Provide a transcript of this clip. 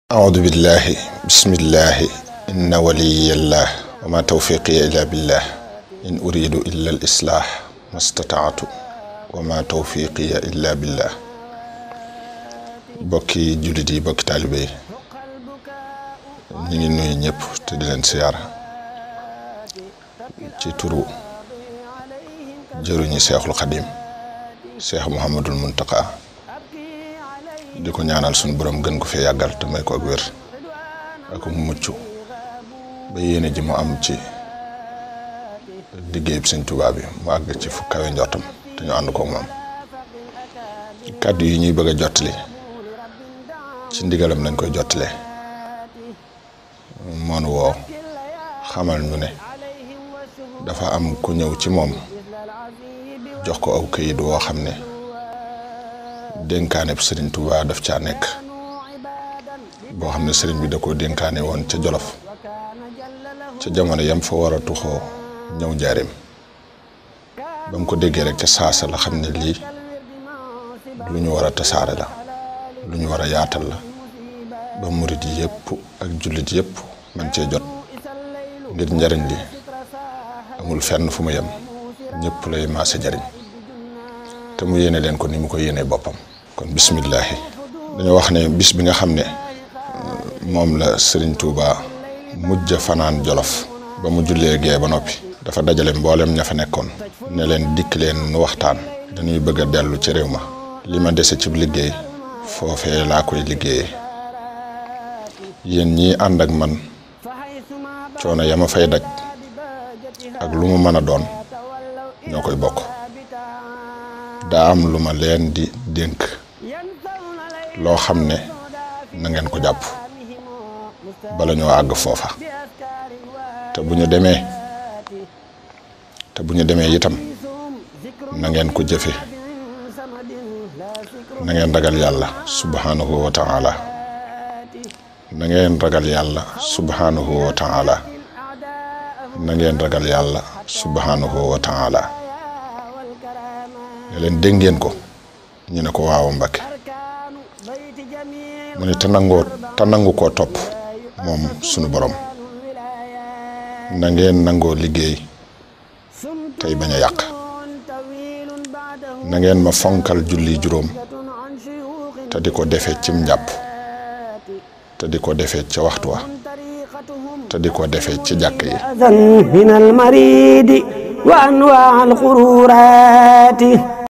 أعوذ بالله بسم الله إن ولي الله وما توفيقي إلا بالله إن أريد إلا الإصلاح ما استطعت وما توفيقي إلا بالله. bokki jullit yi bokki taalibe yi ñu ngi nuyu ñëpp te di leen siyaara ci turu jëruñi Seexul Xadim Seex Muhammadul Muntaqa di ko ñaanal suñu borom gën ko fi yàggal te may ko ak wér ak mucc ba yéene ji mu am ci liggéey bi Sëñ Tuubaa bi mu àgg ci fu kawe njortam te ñu ànd ko moom. kàddu yi ñuy bëgg a jottali ci ndigalam lañ koy jottalee moonu woo xamal ñu ne dafa am ku ñëw ci moom jox ko aw këyit woo xam ne dénkaane Sëriñ Tuubaa daf caa nekk boo xam ne sëriñ bi da ko dénkaane woon ca Jolof ca jamono yam fa war a tuxoo ñëw njaareem ba mu ko déggee rek ca saasa la xam ne lii lu ñu war a tasaare la lu ñu war a yaatal la ba murit yëpp ak jullit yëpp man cee jot ngir njariñ li amul fenn fu mu yem ñëpp lay maase jariñ te mu yéene leen ko ni mu ko yéenee boppam. kon bismillahi dañoo wax ne bis bi nga xam ne moom la Sëriñ Tuubaa mujj fanaan Jolof ba mu jullee gee ba noppi dafa dajale mboolem ña fa nekkoon ne leen dikk leen nu waxtaan dañuy bëgg a dellu ci réew ma li ma dese ci liggéey foofee laa koy liggéeyee yéen ñii ànd ak man coono ya ma fay daj ak lu mu mën a doon ñoo koy bokk. daa am lu ma leen di dénk loo xam ne na ngeen ko jàpp bala ñoo àgg foofa te bu ñu demee itam na ngeen ko jëfe na ngeen ragal yàlla subhanahu wa ta'ala na ngeen ragal yàlla subhanahu wa ta'ala na ngeen ragal yàlla subhanahu wa ta'ala. ne leen dégg ngeen ko ñu ne ko waaw Mbàkke mu ne te nangu koo topp moom sunu borom na ngeen nangoo liggéey tey bañ a yàq na ngeen ma fonkal julli juróom te di ko defee cim njàpp te di ko defee ca waxtu wa te di ko defee ci jàkk yi min al maridi wa anwa al xururaati